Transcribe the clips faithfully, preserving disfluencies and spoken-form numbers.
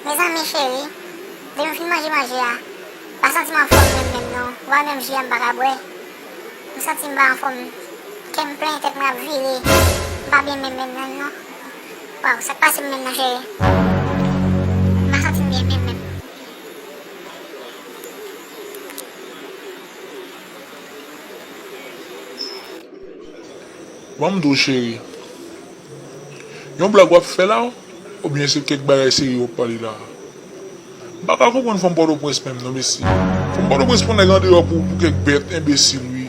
Mezanmi cheri, depi m fin manje manje a, m pa santi m anfòm menm menm non. Ou wè menm ji a m pa ka bwè. M santi m pa anfòm. Kè m plen, tèt mwen ap vire. M pa byen menm menm menm non. Waw, sa k pase m menm nan cheri? M pa santi m byen menm menm. Ban m di w cheri, yon blag w ap fè la, oubyen se kèk bagay serye w ap pale la? M pa ka konprann fanm Pòtoprens menm non mesye. Fanm Pòtoprens pran nèg andeyò pou, pou kèk bèt enbesil wi.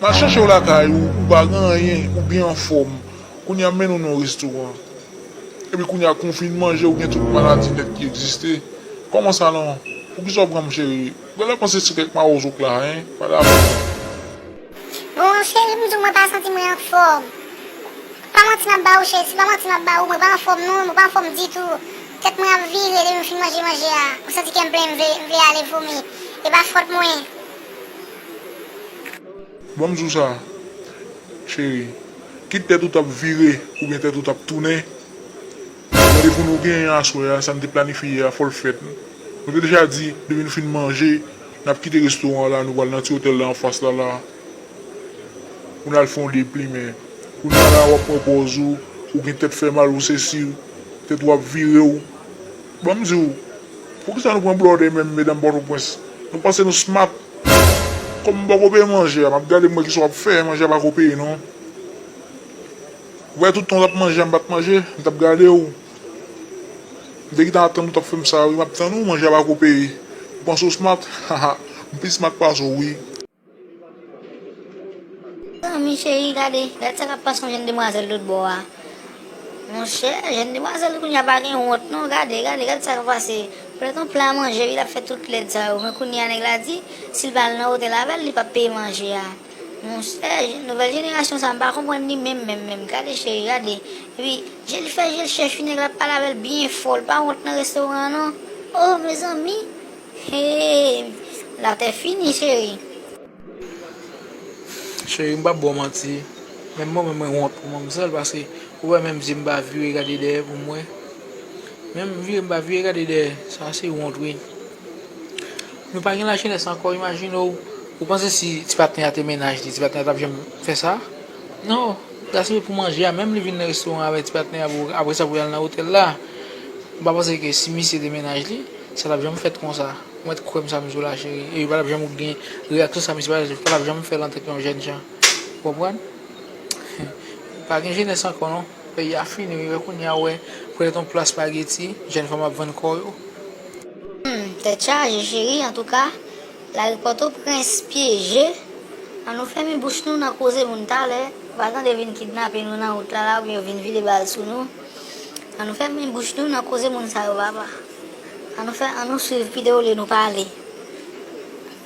M al chache w lakay ou, ou pa gen anyen, ou byen anfòm. Kounye a m mennen w nan yon restoran. Epi kounye a konfinman, je w gen tout maladi nèt ki egziste. Kòman sa non? Poukisa w pran m cheri? Genlè panse se kèk mawozo k la, en? Pale avè m. Bon, cheri, m di w mwen pa santi mwen anfòm. Pa manti m ap ba ou, cheri, se pa manti m ap ba ou, mwen pa anfòm non, mwen pa anfòm ditou. Tèt mwen ap vire depi m fin manje manje a. M santi kè m plen, m vle, m vle ale vomi. E pa fòt mwen. Ban m di w sa, cheri. Kit tèt ou t ap vire oubyen tèt ou t ap tounen, randevou nou genyen aswè a, sa n te planifye a, fò l fèt. Nou te deja di, depi n fin manje, n ap kite restoran an la, nou pral nan ti otèl la anfas la la. Pou n al fè yon deplimen. Kounye a la, w ap pran pòz ou, ou gen tèt fè mal, ou sesi, tèt ou ap vire w. Ban m di w, poukisa nou pran blòdè menm, medam Pòtoprens? Nou panse nou smart? Kòm m poko peye manje a, m ap gade m wè kisa w ap fè, manje a pako peye non. Ou wè tout tan w t ap manje a, m pa t manje, m t ap gade w. M te gentan ap tann ou t ap fè m sa wi, m ap tann ou, manje a pako peye. Ou panse w smart? Haha, m pi smart pase w wi. Zanmi cheri, gade, gade sa k ap pase yon jèn demwazèl lòt bò a. Monchè, jèn demwazèl kounye a pa gen wont non, gade, gade, gade sa k ap pase. Poulèt yon pla manje wi, l ap fè tout lèd sa yo. Men kounye a nèg la di, si l pa al nan otèl avè l, li p ap peye manje a. Monchè, nouvèl jenerasyon sa, m pa konprann li menm, menm, menm. Gade cheri, gade. Epi, je l fè je l chèch wi, nèg la ap pale avè l byen fò, l pa wont nan restoran an non. Oh, mezanmi! Hey, latè fini, cheri. Cheri, m p ap ba w manti. Menm mwen menm, mwen wont pou manmzèl, paske ou wè menm zye m pa vire gade dèyè pou m wè. Menm vire m pa vire gade dèyè, sa se wont wi. Nou pa gen lajenès ankò, imajine w. Ou panse si ti patnè a te mennaj li, ti patnè a t ap janm fè sa? Non, gaspiye pou manje a, menm li vin nan restoran avèk ti patnè a, pou, apre sa pou y al nan otèl la. M pa panse ke si misye te mennaj li, sa t ap janm fèt konsa. Ou mèt kwè m sa m di w la, cheri. E yo pa t ap janm gen reyaksyon sa misye pa t ap janm fè l antèt yon jèn jan. Ou konprann? Pa gen jenès ankò non. Peyi a fini wi, wè kounye a wè, poulèt yon pla spageti, jèn fanm ap vann kò yo. Hmm, tèt chaje cheri, antouka, lari Pòtoprens pyeje. An nou fèmen bouch nou nan koze moun talè, ou pa tande vin kidnape nou nan wout la la, oubyen yo vin vide bal sou nou. An nou fèmen bouch nou nan koze moun sa yo, papa. An nou fè, an nou swiv pito olye nou pale.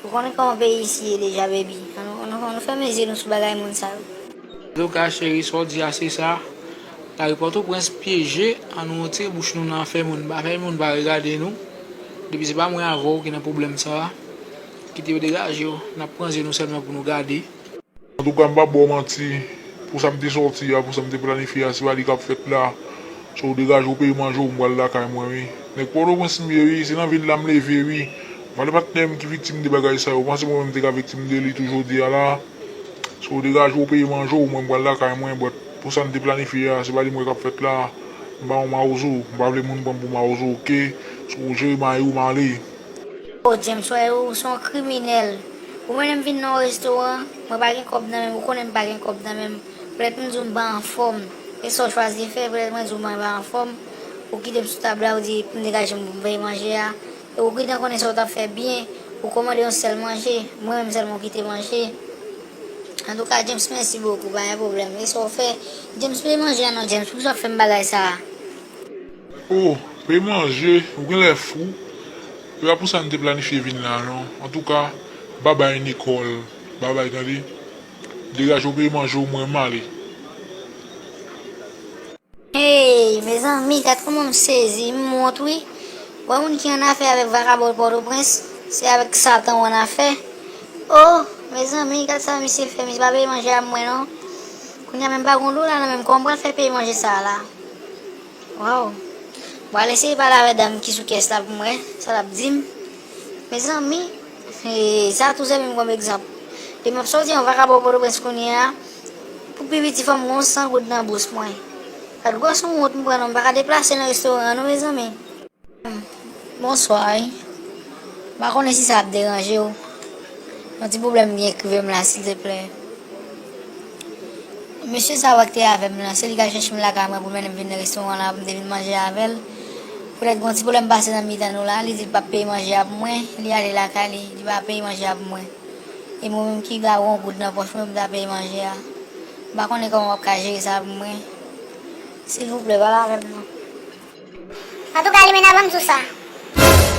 Ou konnen kòman peyi isi ye deja, baby. An nou, an nou, an nou fèmen zye nou sou bagay moun sa yo. Antouka, cheri, sa w di a se sa. Lari Pòtoprens pyeje, an nou retire bouch nou nan afè moun, afè moun pa regade nou. Depi se pa mwen avè w ki nan pwoblèm sa a, kite yo degaje yo. N ap pran zye nou sèlman pou nou gade. Antouka, m p ap ba w manti, pou sa m te sòti a, pou sa m te planifye a, se pa li k ap fèt la. So, degaje w, peye manje w, m pral lakay mwen, wi. Nèg Pòtoprens m ye, wi, se nan vil la m leve, wi. M pa t patnè m ki viktim de bagay sa yo, ou panse mwen menm m te ka viktim de li tou jodi a la? So, degaje w, peye manje w, mwen m pral lakay mwen, but pou sa n te planifye a, se pa li m wè k ap fèt la. M pa yon mawozo, m pa vle moun pran m pou mawozo, oke? So, jere may ou, m ale. Oh, James, wè, ou se yon kriminèl. Ou mennen m vin nan yon restoran, mwen pa gen kòb nan men m, ou konnen m pa gen kòb nan men m. Petèt m di w m pa anfòm. E sa w chwazi fè, petèt mwen di w mwen pa anfòm. Ou kite m sou tab la, ou di pou m degaje m pou m peye manje a. E ou gentan konnen sa w t ap fè byen. Ou kòmande yon sèl manje, mwen menm sèlman ou kite manje. Antouka, James, mèsi bokou, pa gen pwoblèm. E sa w fè? James, peye manje a non, James, poukisa w ap fè m bagay sa a? Oh, peye manje, ou genlè fou. E pa pou sa n te planifye vin la, non. Antouka, babay Nicole, babay, tande. Degaje w, peye manje w, mwen, m ale. Hey, mezanmi, gad kòman m sezi, m wont, wi. Wè moun ki annafè avèk vakabon Pòtoprens, se avèk Satan w annafè. Oh, mezanmi, gad sa misye fè, misye pa peye manje a mwen, non. Kounye a menm pa gen dola nan men m, kòman m pral fè peye manje sa a la? Waw. Mwen al eseye pale avèk dam ki sou kès la pou m wè sa l ap di m. Mezanmi, e, sa tou sèvi m kòm egzanp. Depi m ap sòti yon vakabon Pòtoprens kounye a, pou pi piti fò m gen yon san goud nan bous mwen. Gad gwòs yon wont m pran non, m pa ka deplase nan restoran an non, mezanmi. Bonswa, wi. M pa konnen si sa ap deranje w. Yon ti pwoblèm vin rive m la, silteplè. Mesye sa a ki te avè m nan, se li k al chèche m lakay mwen pou mennen m vin nan restoran la, pou m te vin manje avè l. Poutèt gen yon ti pwoblèm pase nan mitan nou la, li di l p ap peye manje a pou mwen, li ale lakay li, li pa peye manje a pou mwen. E mwen menm ki pa gen yon goud nan pòch mwen pou m ta peye manje a. M pa konnen kòman w ap ka jere sa pou mwen. Silvouplè, pale avè m non. Antouka, Limena, ban m di w sa.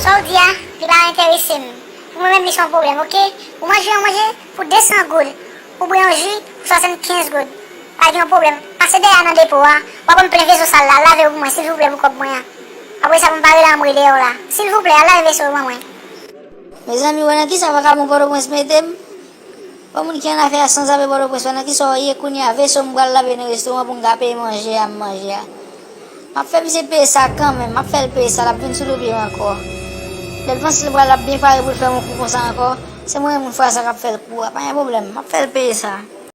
Sa w di a, li pa enterese m. Pou mwen menm, li se yon pwoblèm, oke? Ou manje yon manje pou de san goud. Ou bwè yon ji pou swasannkenz goud. Pa gen yon pwoblèm. Pase dèyè a nan depo a. W ap ban m plen veso sal la. Lave yo pou mwen, silvouplè, pou kòb mwen an. Apre sa, pou m pa rele anmwe dèyè w la. Silvouplè, al lave veso yo ban mwen. Mezanmi, w wè nan kisa vakabon Pòtoprens mete m? Yon moun ki annafè a sanzave Pòtoprens, nan kisa w ye kounye a? Veso m pral lave nan restoran pou m ka peye manje a m manje a. M ap fè misye peye sa kanmenm, m ap fè l peye sa, l ap vin sou do pye m ankò. Lè l panse l pral ap byen pare pou l fè m yon kou konsa ankò, se mwen menm moun fwa sa k ap fè l kou a, pa gen pwoblèm, m ap fè l peye sa.